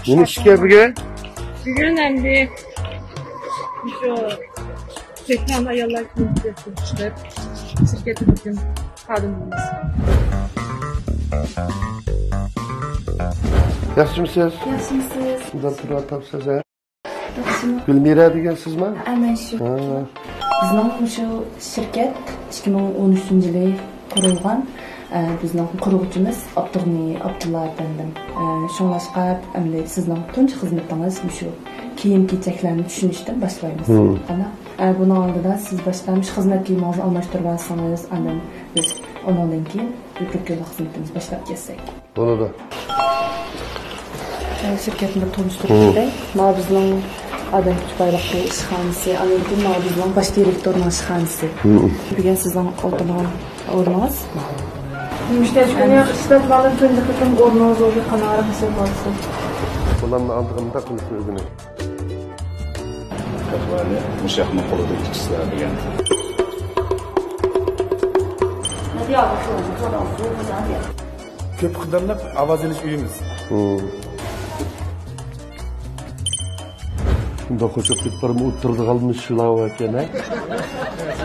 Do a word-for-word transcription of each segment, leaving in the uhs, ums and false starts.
نېمە ئىشكەن بۈگۈن؟ بۈگۈن ئەمدى شۇ چېكىنگەن ئاياللار كومىتېتىدىن چىقىپ، شىركەتتە بۈگۈن خادىم بولىمىز. ياخشىمۇسىز؟ ياخشىمۇسىز؟ شۇنداق تۇرۇۋاتامسىز، ھە؟ ياخشىمۇ؟ گۈلمىرە دېگەن سىزما؟ ئە، مەن شۇ. ھە. بىزنىڭ مۇشۇ شىركەت ئىككى مىڭ ئون ئۈچىنچى يىلى قۇرۇلغان. ئە، بىزنىڭ قۇرغۇچىمىز ئابدۇغنى ئابدۇللا ئەپەندىم. ئە، شۇڭلاشقا ئەمدى سىزنىڭ تۇنجى خىزمىتىڭىز مۇشۇ كىيىم-كېچەكلەرنى چۈشىنىشتىن باشلايمىز. مم. قانداق؟ ئە، بۇنىڭ ئالدىدا سىز باشتا مۇشۇ خىزمەت كىيىمىڭىزنى ئالماشتۇرۇۋالسىڭىز، ئاندىن بىز ئۇنىڭدىن كېيىن بىر كۈنلۈك خىزمىتىمىزنى باشلاپ كەتسەك. بولىدۇ. شىركەتنى بىر تونۇشتۇرۇپ كېتەي. ماۋۇ بىزنىڭ ئادەم كۈچ بايلىقى ئىشخانىسى، ئاندىن كېيىن ماۋۇ بىزنىڭ باش دىرېكتورنىڭ ئىشخانىسى. بۈگۈن سىزنىڭ ئولتۇرغان ئورنىڭىز. نېمىشقا كۈنى ئىشلەپ ماڭدىم، تۇنجى قېتىم ئورنىڭىز بولدى، قانارىق ئىشلەپ ماڭدىم. بۇلارنى ئالدىغىندا قىلىشنى ئۆگىنىڭ. ئەھۋالى مۇشۇ ياقنىڭ قولىدا ئىككىسىلەر دېگەن. كۆپ قىداملىق ئاۋاز ئېلىش ئۆيىمىز. شۇنداق قوشۇپ كېتىپ بارمۇ ئولتۇرىدىغانمىز شۇلار ئىكەن، ھە؟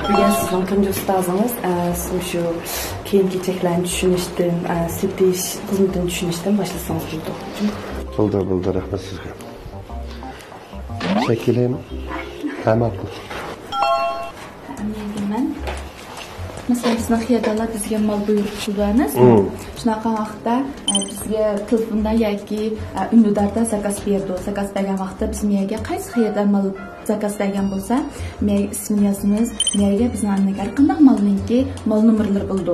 بۈگۈن سىزنىڭ تۇنجى ئۇستازىڭىز، ئە، سىز شۇ كىيىم-كېچەكلەرنى چۈشىنىشتىن، ئە، سېتىش خىزمىتىنى چۈشىنىشتىن باشلىسىڭىز بولىدۇ. بولدى، بولدى، رەھمەت سىزگە. شەكلىم ھە ماقۇل. مەن، مەسىلەن، بىزنىڭ خېرىدارلار بىزگە مال بۇيرۇق قىلىدۇ ئەمەسمۇ؟ شۇنداق قىلغان ۋاقىتتا، ئە، بىزگە تېلېفوندا ياكى، ئە، ئۈندىداردا زاكاز بېرىدۇ. زاكاز بەرگەن ۋاقىتتا بىز مېيەگە قايسى خېرىدار مال زاكاز بەرگەن بولسا، مېيەگە ئىسمىنى يازىمىز. مېيەگە بىزنىڭ ئەمدى ھەر قانداق مالنىڭكى مال نومۇرلىرى بولىدۇ.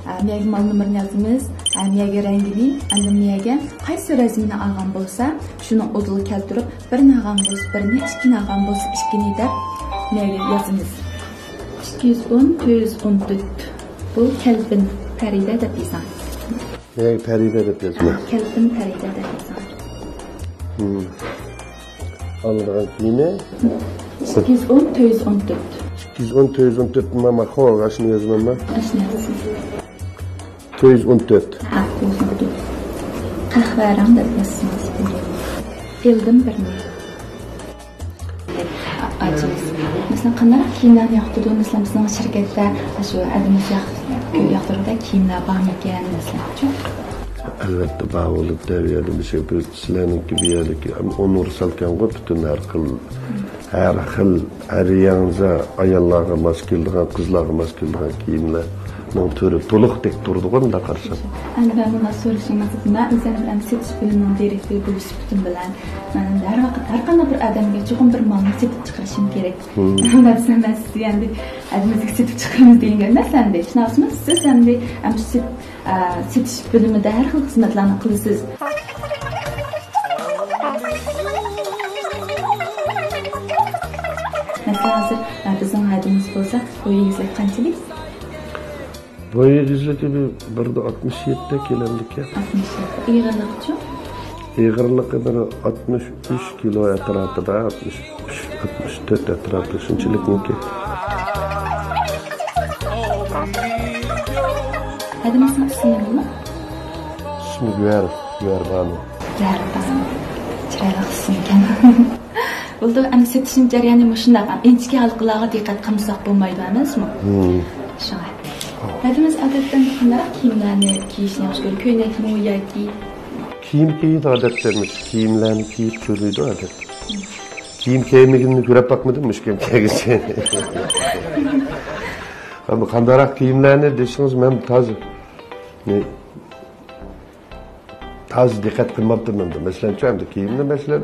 ئە، مېيەگە مال نومۇرىنى يازىمىز. ئە، مېيەگە رەڭگىنى، ئەمدى مېيەگە قايسى رەزمىنى ئالغان بولسا، شۇنىڭ ئۇدۇلىغا كەلتۈرۈپ، بىرنى ئالغان بولسا بىرنى، ئىككىنى ئالغان بولسا ئىككىنى دەپ مېيەگە يازىمىز. ئىككى يۈز ئون، تۆت يۈز ئون تۆت. بۇ كەلپىن پەرىدە دەپ يېزىڭ. ئەي، پەرىدە دەپ يازما. كەلپىن پەرىدە دەپ يېزىڭ. ئالىدىغان كىيىمى؟ ئىككى يۈز ئون، تۆت يۈز ئون تۆت. ئىككى يۈز ئون، تۆت يۈز ئون تۆت، ماما، خو، ئاشۇنى يازىمەنما؟ ئاشۇنى يازىسىز. تۆت يۈز ئون تۆت. ھە، تۆت يۈز ئون تۆت. قەھۋە رەڭ دەپ يازسىڭىز. ئېلدىم بىرنى. ئاچىمىز. مەسىلەن، قانداق كىيىملەرنى ياقتۇرىدۇ؟ مەسىلەن، بىزنىڭ شىركەتتە شۇ ئادىمىز ياق-، ياقتۇرغۇدەك كىيىملەر بارمىكەن، مەسىلەن، شۇ؟ ئەلۋەتتە، بار بولىدۇ. دەۋىيەدە بىر شەي، بىز سىلەرنىڭكى بۇ يەردىكى ئۇنىۋېرسالكەنغۇ، پۈتۈن ھەر خىل، ھەر خىل، ھەر ياڭزا، ئاياللارغا ماس كېلىدىغان، قىزلارغا ماس كېلىدىغان كىيىملەرنىڭ تۈرى تولۇقتەك تۇرىدىغۇ، مۇنداق قارىساڭ. ئەمدى مەن مۇنداق سورىشىم لازىم. مەن ئۆزۈم ئەمدى سېتىش بۆلۈمىنىڭ دىرېكتورى بولۇش سۈپىتىم بىلەن، مەن ھەر ۋاقىت ھەر قانداق بىر ئادەمگە چوقۇم بىر مالنى سېتىپ چىقىرىشىم كېرەك. مم. مەسىلەن، مەن سىزگە ئەمدى ئەدىمىزگە سېتىپ چىقىرىمىز دېگەن گەپ ئەمەس ئەمدى. شۇنداق ئەمەسمۇ؟ سىز ئەمدى، ئەمدى سېت-، ئە، سېتىش بۆلۈمىدە ھەر خىل خىزمەتلەرنى قىلىسىز. مەسىلەن، ھازىر، ئە، بىزنىڭ ئادىمىمىز بولسا، بويى ئېگىزلىكى قانچىلىك؟ بويى ئېگىزلىكى بىر، بىر ئاتمىش يەتتە كېلەمدىكەن. ئاتمىش يەتتە. ئېغىرلىقىچۇ؟ ئېغىرلىقى بىر ئاتمىش ئۈچ كىلو ئەتراپىدا، ئاتمىش ئۈچ، ئاتمىش تۆت ئەتراپى شۇنچىلىكمىكىن. ھەدىمىزنىڭ ئىسمى نېمە؟ ئىسمى گۆھەر، گۆھەر بانۇ. گۆھەر بانۇ. چىرايلىق ئىسىم ئىكەن. بولدى، ئەمدى سېتىشنىڭ جەريانى مۇشۇنداق. ئىنچىكە ھالقىلارغا دىققەت قىلمىساق بولمايدۇ ئەمەسمۇ؟ مم. شۇڭا. ھەدىمىز ئادەتتە قانداق كىيىملەرنى كىيىشنى ياخشى كۆرىدۇ؟ كۆينەكمۇ ياكى؟ كىيىم كىيىدۇ ئادەتتە، كىيىملەرنى كىيىپ يۈرىدۇ ئادەتتە. كىيىم كىيمىگىنىنى كۆرۈپ باقمىدىم مۇشۇ كىيىم كىيگۈچى. ئەمما قانداقراق كىيىملەرنى دېسىڭىز، مەن تازا، نى-، تازا دىققەت قىلماپتىمەن ئەمدى. مەسىلەنچۇ، ئەمدى كىيىمنى، مەسىلەن،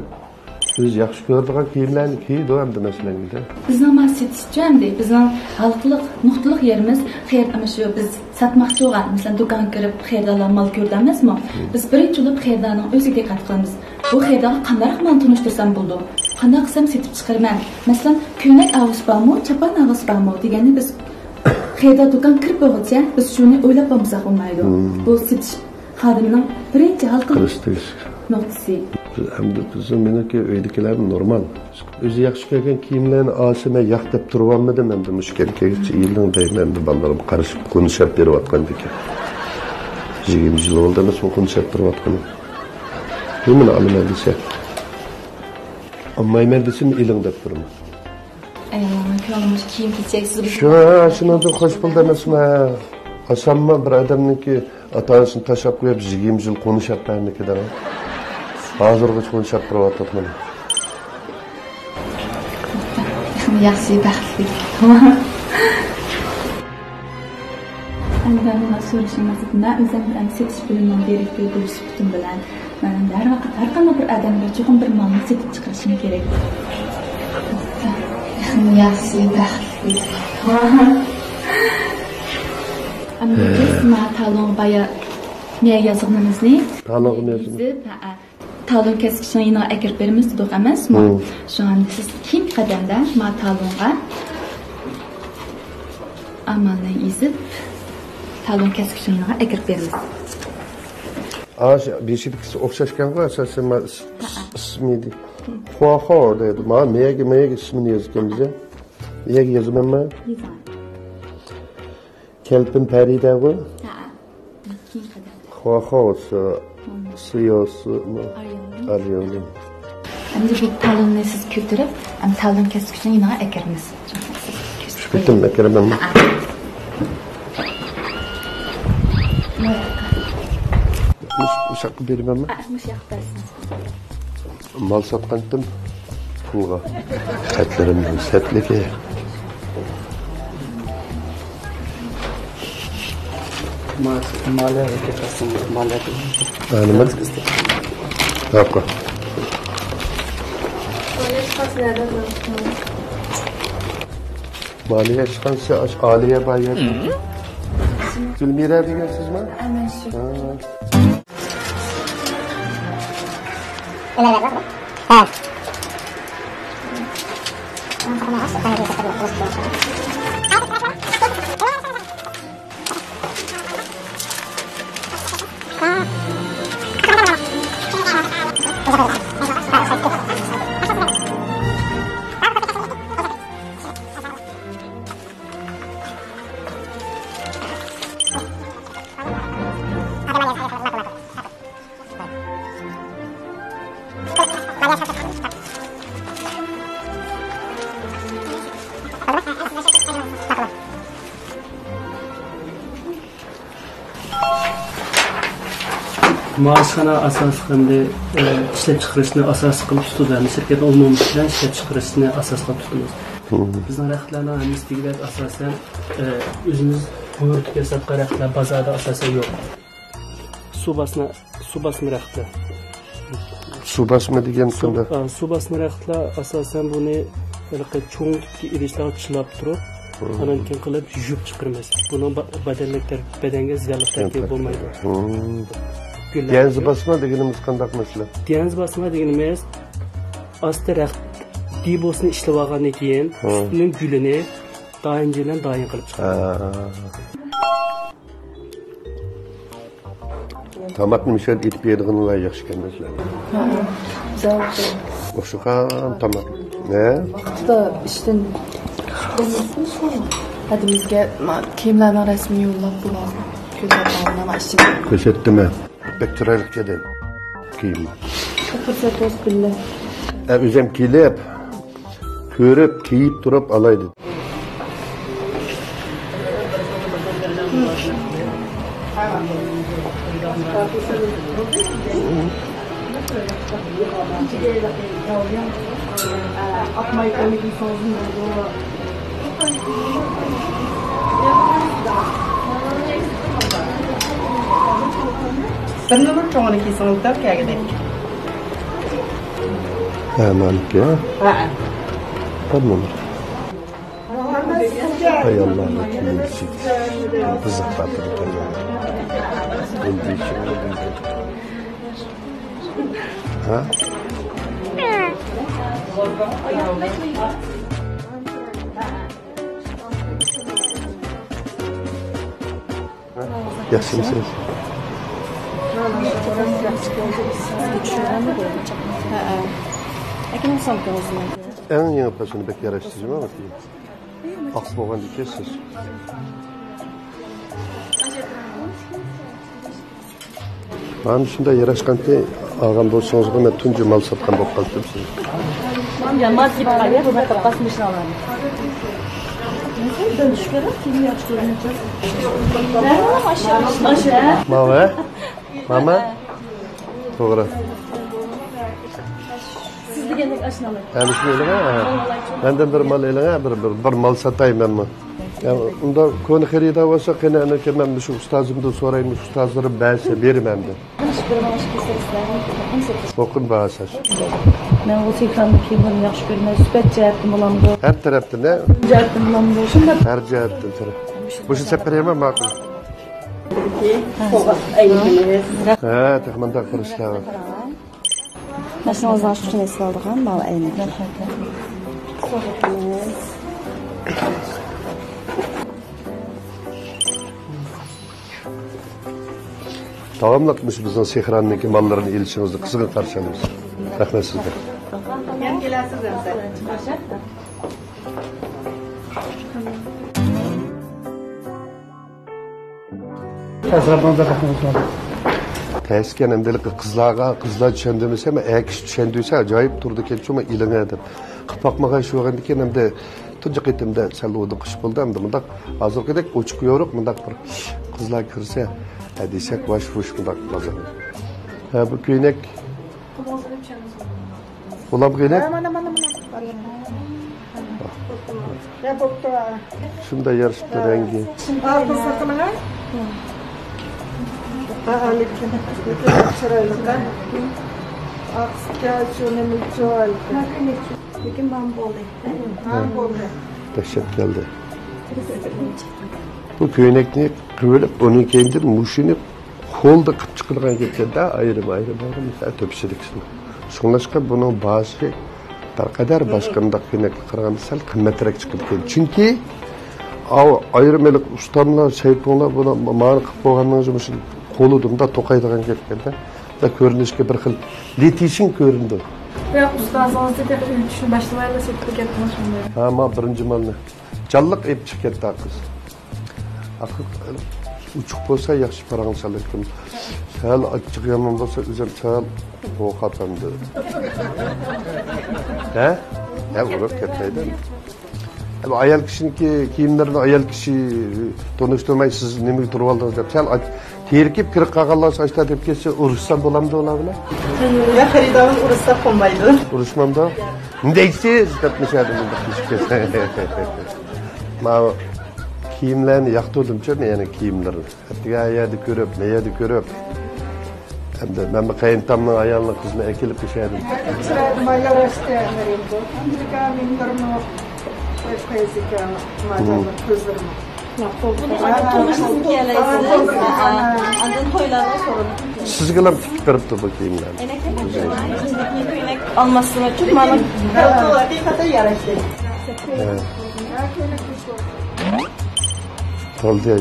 ئۆزى ياخشى كۆرىدىغان كىيىملەرنى كىيىدۇ ئەمدى، مەسىلەن. بىزنىڭ مانا سېتىشچۇ ئەمدى، بىزنىڭ ھالقىلىق، نۇقتىلىق يېرىمىز خېرىدار، مانا شۇ بىز ساتماقچى بولغان، مەسىلەن، دۇكانغا كىرىپ خېرىدارلار مال كۆردى ئەمەسمۇ؟ بىز بىرىنچى بولۇپ خېرىدارنىڭ ئۆزىگە دىققەت قىلىمىز. بۇ خېرىدارغا قانداق مالنى تونۇشتۇرسام بولىدۇ؟ قانداق قىلسام سېتىپ چىقىرىمەن؟ مەسىلەن، كۆينەك ئالغۇسى بارمۇ، چاپان ئالغۇسى بارمۇ دېگەننى بىز خېرىدار دۇكانغا كىرىپ بولغۇچە بىز شۇنى ئويلاپ بولمىساق بولمايدۇ. بۇ سېتىش خادىمىنىڭ بىرىنچى ھالقىلىق نۇقتىسى. ئەمدى بىزنىڭ، مېنىڭكى ئۆيدىكىلەرمۇ نورمال. ئۆزى ياخشى كۆرگەن كىيىملەرنى ئالسا، مەن ياق دەپ تۇرۇۋالمىدىم ئەمدى مۇشۇ كەلگەنچە يىلنىڭ دەيمەن ئەمدى بالىلىرىم قارىشىپ قونشاپ بېرىۋاتقاندىكىن. يىگىرمە يىل بولدى ئەمەسمۇ قونشاپ تۇرۇۋاتقىنىم. نېمىنى ئالىمەن دېسە، ئالمايمەن دېسىمۇ ئېلىڭ دەپ تۇرىمەن. ئاياللارنىڭ كۆڭلى مۇشۇ كىيىم-كېچەك سىزگە شۇ، شۇنىڭدىن خوش بولدى ئەمەسمۇ؟ ئاسانمۇ بىر ئادەمنىڭكى ئاتا-ئانىسىنى تاشلاپ قويۇپ، يىگىرمە يىل قونۇش ھەققىنى كېدىڭ. ھازىرغىچە قونۇش ھەققى بېرىۋاتىدۇ مانا. ياخشى، بەختلىك. ئەمدى مانا سورىشىڭىزدىن، مەن ئۆزۈم بىلەن سېتىش بۆلۈمىنىڭ دىرېكتورى بولۇش سۈپىتىم بىلەن، مەن ھەر ۋاقىت ھەر قانداق بىر ئادەمگە چوقۇم بىر مالنى سېتىپ چىقىرىشىم كېرەك. ياخشى، بەختلىك. ئەمدى بىز ما تالونغا بايا نېمە يازغىنىمىزنى تالونغا نېمە يازغىنى؟ يېزىپ، ھەئە. تالون كەسكۈچىنىڭ يېنىغا ئەكىرىپ بېرىمىز دېدۇق ئەمەسمۇ؟ مم. شۇڭا ئەمدى سىز كېيىنكى قەدەمدە ما تالونغا ئامالنى يېزىپ، تالون كەسكۈچىنىڭ يېنىغا ئەكىرىپ بېرىمىز. ئا، شۇ بېشىدىكىسى ئوخشاشكەنغۇ، ئاساسەن ما ئىس-، ئىس-، ئىسمى دېدى. خۇاخاۋ دەيدۇ. ما مەيەگە، مەيەگە ئىسمىنى يېزىكەن بىزە. مەيەگە يازىمەنمۇ؟ يېزىڭ. كەلپىن پەرىدەغۇ؟ ھەئە. كېيىن قەدەم. خۇاخاۋ، سى-، سىيو، سى-، ئاريولىن. ئاريولىن. ئەمدى بۇ تالوننى سىز كۆتۈرۈپ، ئەمدى تالون كەسكۈچىنى يېنىغا ئەكىرىمىز. شۇ پېتىم ئەكىرىمەنمۇ؟ ھەئە. مۇش-، مۇشۇ ياققا بېرىمەنمۇ؟ ھەئە، مۇشۇ ياققا بەرسىڭىز. مال ساتقانتىم پۇلغا. خەتلىرىمنىڭ سەتلىكى. مالىيە، مالىيە. ھە، نېمە؟ ھەققى. مالىيە ئىشخانىسى ئاش-، ئالىيە بايا. گۈلمىرە دېگەن سىزمۇ؟ ئەمەن شۇ. ھە. مائاشخانا ئاساسلىق ئەمدى، ئە، ئىشلەپچىقىرىشنى ئاساس قىلىپ تۇتىدۇ. ئەمدى شىركەتنىڭ ئومۇمىي بىلەن ئىشلەپچىقىرىشنى ئاساس قىلىپ تۇتىمىز. مم. بىزنىڭ رەختلەرنىڭ ھەممىسى دېگۈدەك ئاساسەن، ئە، ئۆزىمىز بۇيرۇتۇپ ياساتقان رەختلەر بازاردا ئاساسەن يوق. سۇ باسما، سۇ باسما رەختلەر. سۇ باسما دېگەن سۇ، قانداق؟ ئا، سۇ باسما رەختلەر ئاساسەن بۇنى ھېلىقى چوڭ تۈپكە ئىدىشلارغا چىلاپ تۇرۇپ، مم. ئانان كېيىن قىلىپ يۇيۇپ چىقىرىمىز. بۇنىڭ با-، بەدەنلىك تەر-، بەدەنگە زىيانلىق تەركىبى بولمايدۇ. مم. گۈللەر. گەنزە باسما دېگىنىمىز قانداق مەسىلە؟ گەنزە باسما دېگىنىمىز ئاستا رەخت دېبوسىنى ئىشلىۋالغاندىن كېيىن، مم. ئۈستىنىڭ گۈلىنى دايىنجى بىلەن دايىن قىلىپ چىقىرىمىز. ھە. تاماقنى مۇشۇ يەردە ئېتىپ يەيدىغىنىلا ياخشىكەن مەسىلەن. ھە، گۈزەل. ئوخشىغان تاماق. ھە؟ ۋاقتىدا ئىشتىن ھەدىمىزگە ما-، كىيىملەرنىڭ رەسىمىنى يوللاپ بۇلارغا كۆرسەتمەڭلار، مانا ئىشتىن. كۆرسەتتىم ھە. بەك چىرايلىق ئىكەن كىيىم. پۇرسەت بولسا بىللە. ھە، ئۆزۈم كېلىپ، كۆرۈپ، كىيىپ تۇرۇپ ئالاي دېدىم. بىر نومۇر چوڭىنى كىيسىڭىز دەپ كەلگۈدەك. ھە، مانىكى. ھە. بىر نومۇر. ئاياللارنى كىيىنسىز، بىز زاكاتىنى بەرمەيمىز. ھە؟ ياخشىمۇسىز؟ ھەئە. ئەكىنىڭ سومكىڭىزنى. ئەڭ يېڭى پاشنى بەك ياراشتى جۇمۇ. ئاق بولغاندىكىن سىز. مانا شۇنداق ياراشقانتى. ئالغان بولسىڭىزغۇ، مەن تۇنجى مال ساتقان بولۇپ قالدىم سىزنى. يا مال كېلىپ قالدى، خىزمەت قىلىپ قالسا مۇشۇنى ئالىمەن. ماۋۇ، ھە؟ ماما؟ توغرا. سىز دېگەندەك ئاشۇنى ئالاي. ھە، مۇشۇنى ئېلىڭ، ھە. مەندىن بىر مال ئېلىڭ، ھە، بىر، بىر، بىر مال ساتاي مەنمۇ. يا، ئۇنداق كونا خېرىدار بولسا، قېنى، ئەنە، مەن مۇشۇ ئۇستازىمدىن سورايمۇ، مۇشۇ ئۇستازلىرىم بەرسە بېرىمەن دە. مۇقىم باھا ساش. مەن ئۇ سېھراننىڭ كىيىملىرىنى ياخشى كۆرىمەن. سۈپەت جەھەتتىن بولامدۇ؟ ھەر تەرەپتىن، ھە؟ جەھەتتىن بولامدۇ؟ شۇنداق. ھەر جەھەتتىن تەرەپ. مۇشۇ سەپەر يەنە ماقۇل. ھە، تېخى مۇنداق قىلىشلار. ماشىنا ئۆزىڭىز ئۈچۈن ئېسىپ ئالىدىغان ماۋۇ ئەينەك. داۋاملىق مۇشۇ بىزنىڭ سېھراننىڭكى ماللىرىنى ئېلىشىڭىزنى قىزغىن قارشى ئالىمىز. رەھمەت سىزگە. يەنە كېلەرسىز ئەمسە. تەسىراتىڭىزدا رەھمەت. تەسكەن ئەمدىلىك قىزلارغا، قىزلار چۈشەندۈرمىسە، مەن ئەر كىشى چۈشەندۈرسە ئاجايىپ تۇرىدىكەن، شۇما ئېلىڭە دەپ. قىلىپ باقمىغان شۇ ئەمدىكىن ئەمدى تۇنجى قېتىمدا سەل ئۇدۇقۇش بولدى، ئەمدى مۇنداق ھازىرقىدەك ئوچۇق يورۇق، مۇنداق بىر قىزلار كىرسە، ھە دېسەك، ۋاش-ۋۇش مۇنداق مازا. ھە، بۇ كۆينەك. بۇلام كۆينەك. ھە، مانا، مانا، مانا. يا، بوپتۇ. شۇنداق يارىشىپتۇ رەڭگى. ئارقىسىنى قىلىڭ، ھە. ھە، لېكىن، لېكىن چىرايلىق، ھە. ئارقىسىدىكى شۇ نېمە، شۇ. لېكىن مانا بولدى. ھە، بولدى. دەھشەت كەلدى. بۇ كۆينەكنى قىلىۋېلىپ، ئۇنىڭ كەينىدىن مۇشۇنى قولدا قىلىپ چىقىدىغان گەپكەندە، ئايرىم، ئايرىم، ئايرىم، ھە، تۆپىسىدىكىسىنى. شۇڭلاشقا بۇنىڭ باھاسى بىر قەدەر باشقا مۇنداق كۆينەككە قارىغاندا سەل قىممەترەك چىقىدىكەن. چۈنكى، ئاۋۇ ئايرىم ھېلىقى ئۇستاملار، شەيپۇڭلار بۇنى مانا قىلىپ بولغاندىن كېيىن مۇشۇ قولىدا مۇنداق توقايدىغان گەپكەندە، بۇنداق كۆرۈنۈشكە بىر خىل لېتىشىڭ كۆرۈنىدۇ. بىراق ئۇستازىڭىزنى تېخى ئۆگىتىشنى باشلىمايلا سېتىپ كەتتىڭىز شۇنداق. ھە، ما بىرىنچى مالنى. جانلىق ئېلىپ چىقىپ كەتتى قىز. ئاخىر ئوچۇق بولسا ياخشى پاراڭ سالاتتىم. سەل ئاچچىقى يامان بولسا ئۆزۈم سەل قورقاتامدى. ھە؟ ھە، ئۇرۇپ كەتمەيدۇ. ئايال كىشىنىڭكى كىيىملىرىنى ئايال كىشى تونۇشتۇرماي، سىز نېمىگە تۇرۇۋالدىڭىز دەپ سەل ئاچ-، تېرىكىپ كىرىپ قالغانلار ئاشتا دەپ كەتسە، ئۇرۇشسام بولامدۇ ئۇلار بىلەن؟ يا خېرىدارنى ئۇرۇشساق بولمايدۇ. ئۇرۇشمامدۇ؟ نېمە دەيسىز؟ دەپ مۇشۇيەردە مۇنداق قىلىشىپ كەتسە. ماۋۇ كىيىملەرنى ياقتۇردۇمچۇ، مەن يەنە كىيىملىرىنى. ئەتىگەن ئەيەردە كۆرۈپ، مەيەردە كۆرۈپ. ئەمدى مەن بۇ قېيىنتامنىڭ ئايالىنىڭ قىزىنى ئەكېلىپ ئىشەردىم. چىرايىما ياراشتى، ئەمرىمدۇ. ئەمرىكا مىندۇرمۇ، قويۇپ قويىسىكەن، ماجانلىق كۆزلىرىمۇ. تونۇشىمىز كېلەيسىز. ئاندىن تويلارغا سورۇن. سىزگىلا تىكىپ بېرىپتۇ بۇ كىيىملەرنى. ئالماسلىق ئۈچۈن مانا. ھەقىقەتەن ياراشتى. ھە. بولدى.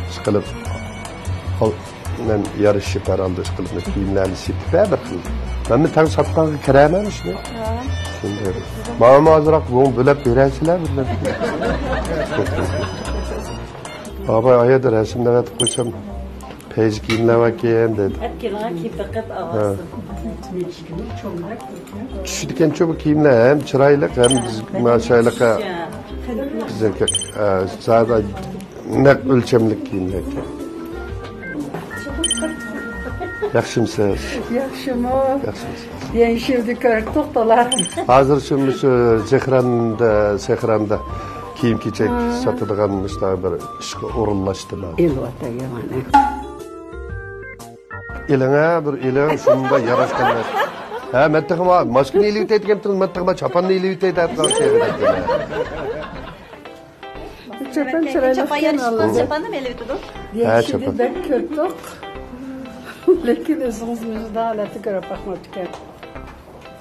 ئىشقىلىپ، مەن يارىشىپ ھەر ھالدا ئىشقىلىپ كىيىملەرنى سېتىپ بىر خىل. مەنمۇ تەڭ ساتقانغا كىرەرمەن شۇنى. شۇنداق. ماڭا ئازراق بۆلەپ بېرەرسىلەر بىر نەرسە. بابا ئايەردە رەسىمنى ئەۋەتىپ قويسام، پەيزى كىيىملەر باركەن دەيدۇ. ئەپ كېلىڭە، كىيىپ بېقىپ ئاۋارسىز. چۈشىدىكەنچۇ بۇ كىيىملەر ھەم چىرايلىق، ھەم بىز مانا شايلىققا بىزنىڭكى، ئە، زادى نەق ئۆلچەملىك كىيىملەر ئىكەن. ياخشىمسىز؟ ياخشىمۇ؟ ياخشىمسىز؟ يەنە شۇ يەردە كۆرۈپ توختالا. ھازىر شۇ، شۇ سېھراندا، سېھراندا كىيىم-كېچەك ساتىدىغان مۇشۇنداق بىر ئىشقا ئورۇنلاشتىم. ئېلىۋاتاي يامان. ئېلىڭە بىر ئېلىڭ، شۇنداق ياراشقان نەرسە. ھە، مەن تېخىمۇ ماسكىنى ئېلىۋېتەي دېگەنتىم، مەن تېخىمۇ چاپاننى ئېلىۋېتەي دەپ شۇ يەردە. چاپان چىرايلىق چاپان ئىكەن، يارىشىپ قالسا، چاپاننى ئېلىۋېتىدۇ. ھە، يەكشىدە چاپان. بەك كۆرۈپ تۇق. لېكىن ئۆزىڭىز مۇشۇنداق ھالەتتە كۆرۈپ باقماپتىكەن.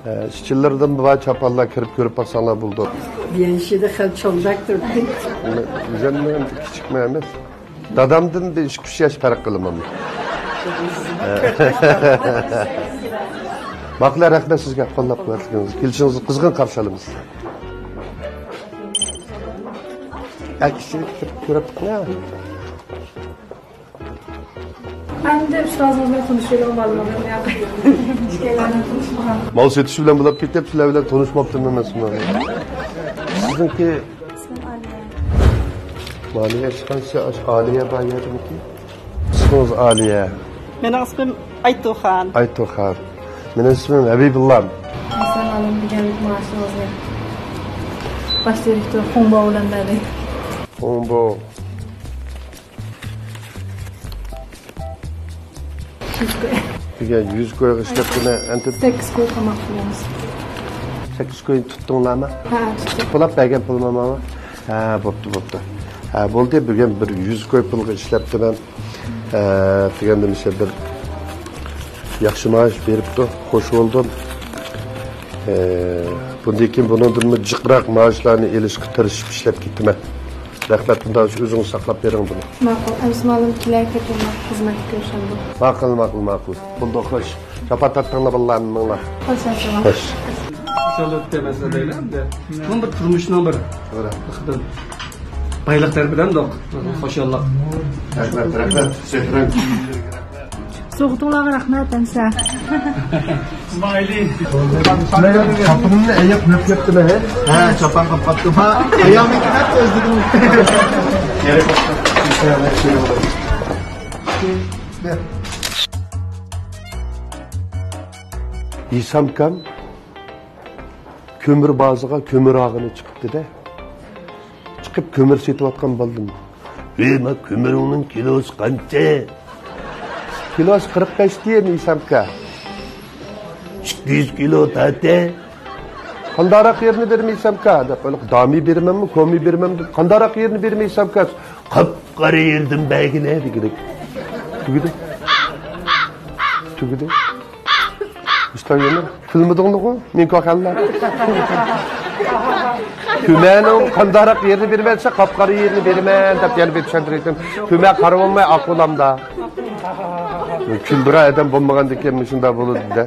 ئە، ئىچىلىرىدىن بار چاپانلار كىرىپ كۆرۈپ باقساڭلار بولىدۇ. بىيەنشىدە خېلى چوڭداق تۇردى. ئۆزۈمنىڭ كىچىكمۇ ئەمەس. دادامدىن بىر ئىككى ئۈچ ياش پەرق قىلىمەن. ماقۇل، رەھمەت سىزگە قوللاپ قۇۋۋەتلىگىنىڭىز، كېلىشىڭىزنى قىزغىن قارشى ئالىمىز. ئە، ئىچىگە كىرىپ كۆرۈپ باقىڭ. ئەمدى ئۇستازىڭىز بىلەن تونۇشۇۋېلىڭ، بالىلار. ئىككىيلەننى تونۇشمىغان. مال سېتىش بىلەن بولۇپ كېتىپ، سىلەر بىلەن تونۇشماپتىمەن مەن شۇنداق. سىزنىڭكى؟ ئىسمىم ئالىيە. مالىيە چىققان، ئالىيە بار يەردىمىكى؟ ئىسمىڭىز ئالىيە. مېنىڭ ئىسمىم ئايتۇخان. ئايتۇخان. مېنىڭ ئىسمىم ھەبىبۇللا. مەسىلەن، مەلۇم دېگەنلىك مائاشىڭىزنى باش دىرېكتور خۇڭباۋ بىلەن بەردى. خۇڭباۋ. يۈز كوي. دېگەن يۈز كويغا ئىشلەپتىمەن، ئەنتە. سەككىز كوي تاماق قىلىمىز. سەككىز كوينى تۇتتۇڭلارمۇ؟ ھە، تۇتتۇق. پۇلاپ بەرگەن پۇلۇم ماما. ھە، بوپتۇ، بوپتۇ. ھە، بولدى، بۈگۈن بىر يۈز كوي پۇلغا ئىشلەپتىمەن. ھە، دېگەندە مۇشۇ بىر ياخشى مائاش بېرىپتۇ، خوش بولدۇم. ھە، بۇندىن كېيىن بۇنىڭدىنمۇ جىقراق مائاشلارنى ئېلىشقا تىرىشىپ ئىشلەپ كېتىمەن. رەھمەت، ئۇنداق ئۆزىڭىز ساقلاپ بېرىڭ بۇنى. ماقۇل، ئەمسە مالىم كېلەي، كېتىمەن، خىزمەتكە كىرىشەمدۇ. ماقۇل، ماقۇل، ماقۇل. بولدى، خوش. جاپا تارتىڭلار بالىلارنى مېڭىڭلار. خوش، ئەمسە. خوش. ئىنشاللا ئۆتتى مەسىلە دەيلى ئەمدى. بۇ بىر تۇرمۇشنىڭ بىر بايلىق تەرىپىدە ئەمدى خۇشاللىق. رەھمەت، رەھمەت. سوغۇتۇڭلارغا رەھمەت، ئەمسە. ئىسمائىلى. چاپىنىمنى ئەيەپ مەپ كەپتىمەن، ھە؟ ھە، چاپان قاپقاپتۇ. ھا، ئايالنىڭكى نەپ ئۆزلىدىم. ھېسامكام كۆمۈر بازىغا كۆمۈر ئاغىنى چىقىپتىدە. چىقىپ كۆمۈر سېتىۋاتقان بالىدىن، ۋېي، ما كۆمۈرۈڭنىڭ كىلوسى قانچە؟ كىلوسى قىرىق بەش تىيىن، ھېسامكا. ئىككى يۈز كىلو تارتە. قانداقراق يېرىنى بېرىمەن، ھېسامكا؟ دەپ، دامى بېرىمەنمۇ، كومى بېرىمەنمۇ دېدى. قانداقراق يېرىنى بېرىمەن، ھېسامكا؟ قاپقارا يېرىدىن بەرگىنە دېگۈدەك. تۈگىدى. تۈگىدى. ئىشتان يېمە. كۈلمىدىڭلىغۇ، مېنى كۆرگەنلەر. كۆمەنىڭ قانداقراق يېرىنى بېرىمەن دېسە، قاپقارا يېرىنى بېرىمەن دەپ يەنە بىر چۈشەندۈرۈۋېتىم. كۆمە قارا بولماي، ئاق بولامدا. كۈلدۈرە ئادەم بولمىغاندىكىن مۇشۇنداق بولىدۇ-دە.